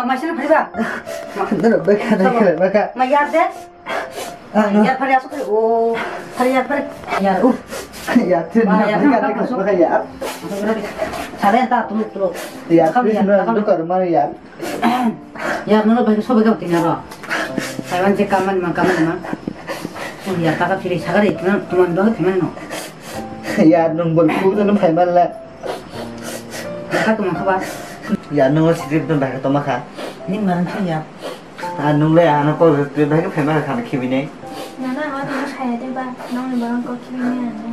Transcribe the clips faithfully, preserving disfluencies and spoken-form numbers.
Maisana phaiba. Nang beka nang beka. Ma yar de. Ah, no. Yar phari asuk o. Phari yar phari. Yar u. Yar thin. Ma yar beka nang beka yar. Sare ta tuluk tuluk. Yar please no dukar mari yar. Yar no bai so beka tingaro. Taiwan je kaman ma kaman ma. Yar ta ka phiri sagare tuman do thimano. Yar nung bol ku no phai mal la. Baka tongma kha ba? Ya, nung o script no baka tongma kha. Ni marang kha ya. Ah, nung le ano call script baka phai ma kha khibi nei. Nana, ano tongma saya de ba, nong ni barang ko khibi nei ano.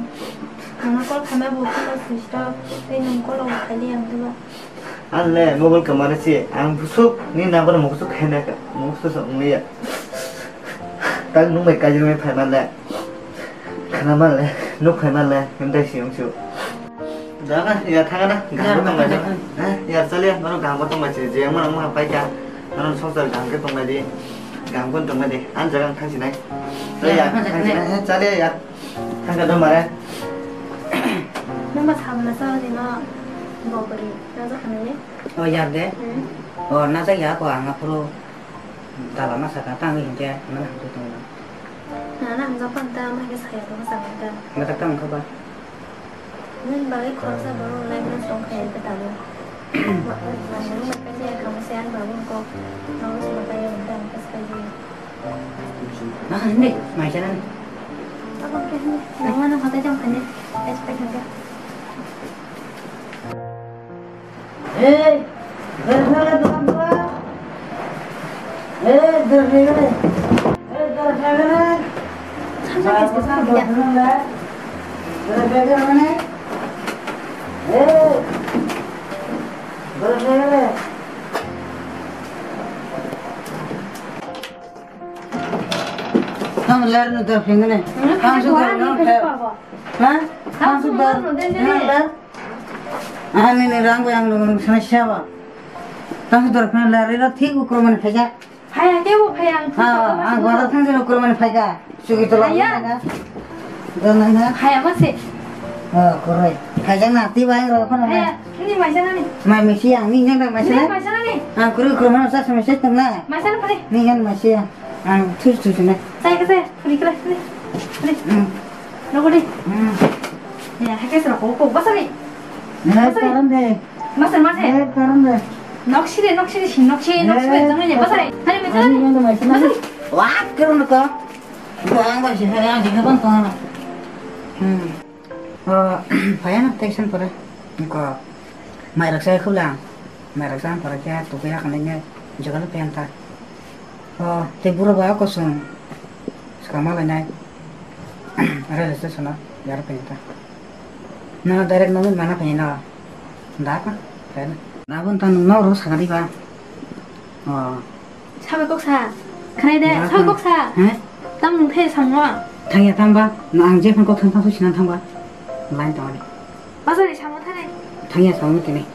Nana call khama bo ko switch off, tei nung call o khali ang de ba. An le mobile kamara si, ang busuk ni number mo busuk khai na ka, mo busuk sa ung ya. Tang nung bai kajir mai phai ma le. Khana ma le, nuk phai ma le, himdai si ung su. Da na, ya thang na, gam ko tong bai. Ya, ya, chale, mano gam ko tong bai si, je mo mo pai ka. Mano songsar gam ke tong bai di. Gam ko tong bai di. An jaga thang si nai. Chale ya, thang si nai. Chale ya. Thang ka dong mare. Nang ma sabla sa di no. Bobri, na sa khana ye? O yar de. Hmm. O na sa ya ko ang aphuru. Dala ma saka tang hingke, mana hamjak tongo. Nana hamjak pan ta, ma ke saya to sa ta. Matak tang kha ba? Nini bagwi khoroksa borok lai mano song kha ya ta bo. Masang mai kanya kamo se an babu ko. Nang se ma kaya unda kas kaya. Na hindi, mai sana ni. Apa ke hindi? Nang mana kata jam kanya. Es pe kanya. Hey, dor phegre dokan dora. Hey, dor phegre. Hey, dor phegre. Dor phegre mane? Hey, dor phegre. Tamo ler no dor phegre. Tamo su dor no. Ha? Tamo su dor. Ani ni rang yang nung sana siapa? Tang dor phai la rira thik ukur mani phaika. Phai ang kebo phai ang. Ha, ang bazar thang jero ukur mani phaika. Sugi tola. Phai ang. Jangan ha. Phai ang masih. Ha, koroi. Phai jang na ti bai ro kono. Phai ang. Ini mai sana ni. Mai misi yang ni yang mai sana. Ini mai sana ni. Ha, kuru ukur mani sa misi tong na. Mai sana pare. Ni yang misi yang. Ang thus thus na. Saya ke saya. Puri kira sini. Puri. Hmm. Nokori. Hmm. Ya, hake sera kok kok basari. Nah, basari. Sekarang deh. Masar masar. Eh, sekarang deh. Noksiri noksiri si noksiri noksiri jangan ya basari. Hari masari. Ini yang masih masih. Wah, kerun ko. Buang basih hari yang di depan tuh. Hmm. Oh, payah nak tekan pura. Ko. Mai raksa khula. Mai raksa pura kya tu kya kanai ne jagal penta. O, tei buro ba kosong swkang ma lainai. Rail station o yar phai ta. Nono direct nokni mana phai no. Da ka? Phai na. Na bon ta nung no ro sakari ba. O. Sabai kok sa. Khnai de, sabai kok sa. He? Tam nung the samwa. Thangya tam ba. Na ang je phang kok thang thang su sinan thang ba. Line tong ani. Bazar ni samung thani. Thangya samung tini.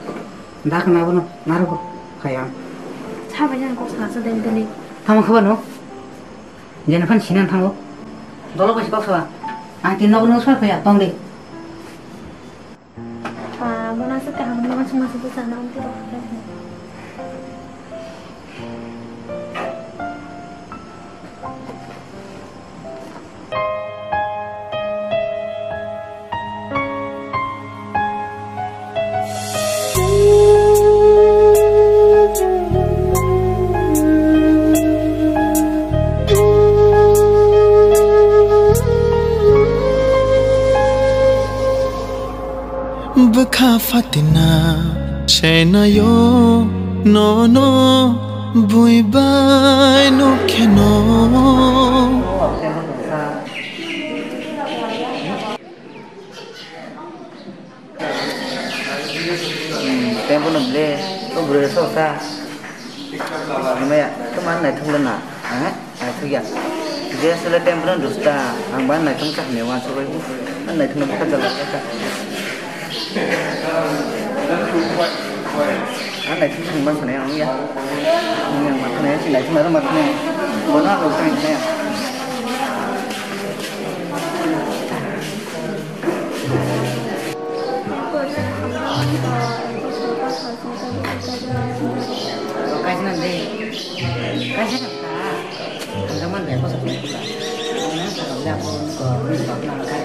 Da khna bono, naro bo. Khaya. Sabai jan kok sa sa den deli. Tamo khaba no? Jena phan sinan thango. Dolo bai kok sa. Ang tin nogo no sa khaya, tong de. Pa, bona sa kaham no sa ma sa sa na ang tiro. Bwkha fatina senayo nono bui bai nukhe no. Tempo no ble, o bwrwi sok ta. Maya, to man naithok le na. Eh? Naithok ya. Je sele tempo no dusta. Ang ba naithok sa hne wan so bai. An naithok no bwkha jala ka. An naithok thang ma sane ang ya. Ang yang ma thane, si naithok na ma thane. Bona ko thane. Kaisa nang de. Kaisa nang ta. Ang man de ko sa ko. Ang nang sa ko la ko ko ko ko na kai.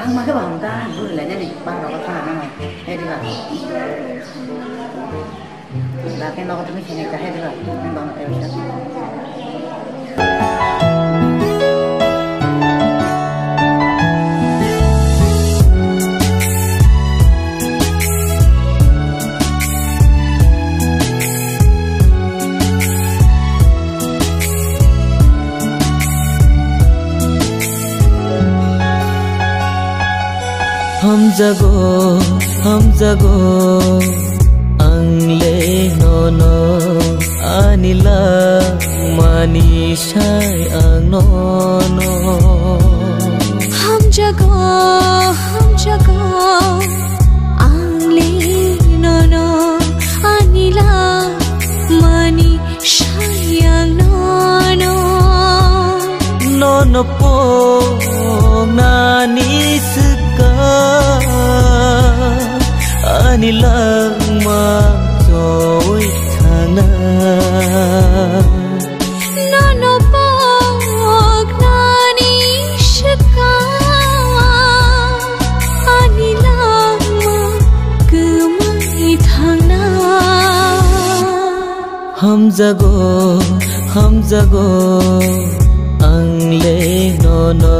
Ang ma ke ba ang ta bu le ne ni pa ro ko ta na ma. He di ba. Laki nogo tumi sini kahai dilo, tumi bang tebsa. Hamjago, hamjago, ang le nono, ani langmani sai ang nono. Hamjago, hamjago, ang le nono, ani langmani sayang nono. Nono poknani swkang ani langma choi thangna. Nono poknani swkang ani langma kwmai thangna. Hamjago, hamjago, ang le nono,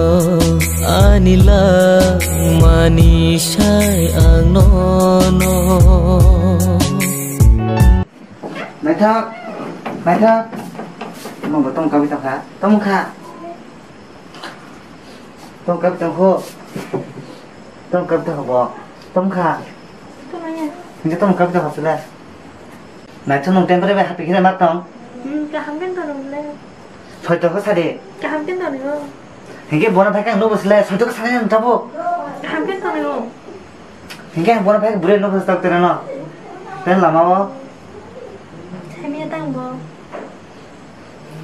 ani langmani sai ang nono. Naithok, naithok. Omo bo tong kabi tongkha, tongkha. Tong kap tong kho. Tong kap tong kho bo. Tong kha. Tong ya. Hinge tong kap tong kho sile. Nai chong nong temporary bai happy khe ma tong. Hmm, kaham khe tong le. Soi to kho sadi. Kaham khe tong yo. Hinge bona thai kang no bo sile. Soi to kho sadi nang tabo. Kaham khe tong yo. Hinge bona thai bure no bo stok tena no. Ten lama o. Thai mi tang bo.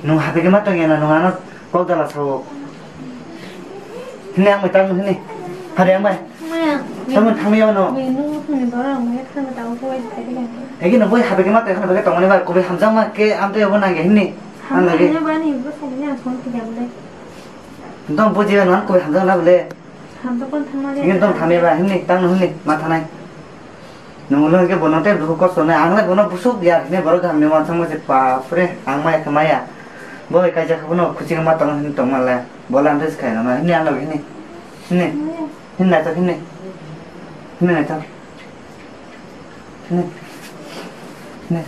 Nung hape khe ma tong ya na, nung ano kok dala sao. Hini ang bai tang hini. Hari ang bai. Maya. Tamo thang ya no. Menu hini bara ang maya thang ta ko bai thai ya. Egi no boi hape khe ma tong, hape khe tong ni ba ko bai hamjang ma khe am te bo nang ya hini. Ang lagi. Hamjang ba ni bo sai ni ang son ti ya le. Dong bo je no ko bai hamjang na bole. Hamjang kon thang ma le. Egi dong thang ya ba hini, tang no hini, ma thanai. Nung ulo hwnkhe bono tei bukhuk kosto nai, ang le bono busuk ya hwnwi borok hamni uansukma se, bapre, ang maya khe maya. Bo bai kaisa khe bono kuching ma tong hwnwi tongma le, bo le ang tei swkang nang hwnwi ang logi hwnwi. Hwnwi, hwnwi naithok hwnwi. Hwnwi naithok. Hwnwi. Hwnwi.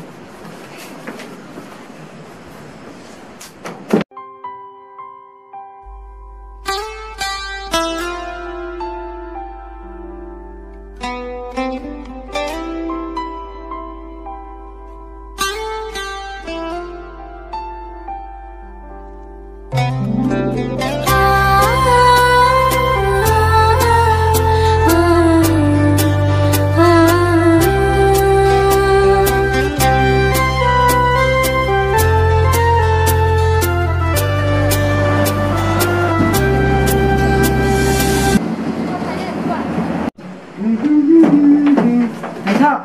Naithok,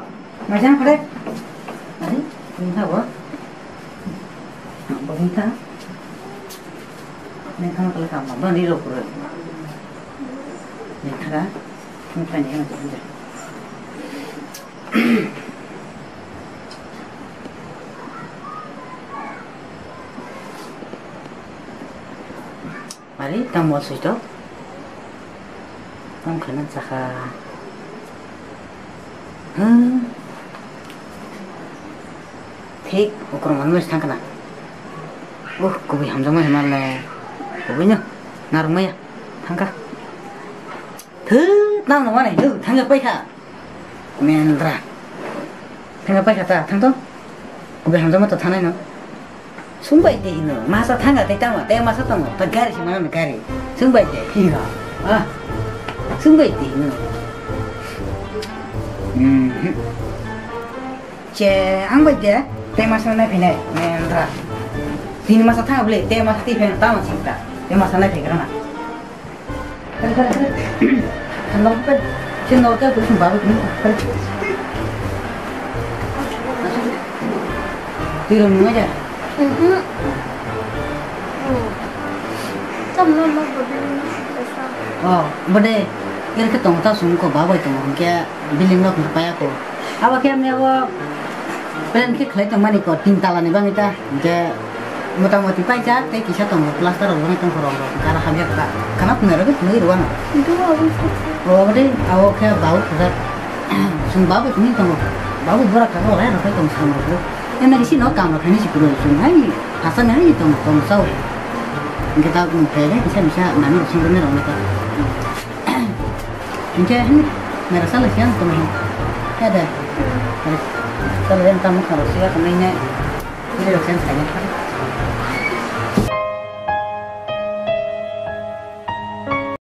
maijang kore. Ani, nungkha bo. Bo nungkha. Nungkha ma kala kama, bo ni rok kore. Nungkha, nungkha ni kama. Ari, tamo sui to. Tamo khana chakha. Hmm. Thik, ukur manwi thang kana. Uh, kubui hamjakma hwnale. Kubui no, narwkmaya. Thangkha. Thu, tamo no mane, thu, thangya paikha. Mendra. Thangya paikha ta, thang to. Kubui hamjakma to thanai no. Sumbai de hino, masa thanga tei tamo, tei masa tamo, ta gari si mana gari. Sumbai de hino. Ah. Sumbai de hino. Hmm. Che, ang bai de, tei masa nai phinai, mendra. Tini masa thanga bole, tei masa tei phen tamo singta. Tei masa nai phegra na. Kare, kare, kare. Thanla pen. Sino ke kusun babu ni. Tiro nunga ja. Mhm. Tam no no bodin. Oh, bode. Ere ke tong ta sung ko babu tong ke building nok paya ko. Abo ke me abo plan ke khlai tong mani ko tin tala ni bang ita. Ke Motamoti paijak tei kisa tongo, plaster rok wngwi tongkha rok rok, gara hamya kha. Khana phunai rok phunui rwano. Duha obo se. O de, abo khe babu khajak. Chwng babu phunui tongo. Babu bora kha, o lai rok phai tong samo rok. Ena kisi no kam rok khaini si phuru chwng hai, hasa ni hai tong, tong sao. Hingke ta bung phai kisa misa nani rok songwi rok nai ta. Hingke hin, mera sala siang tong hin. He de. Sala yang tamu kharo siya tong ne. Ini rok sen saya.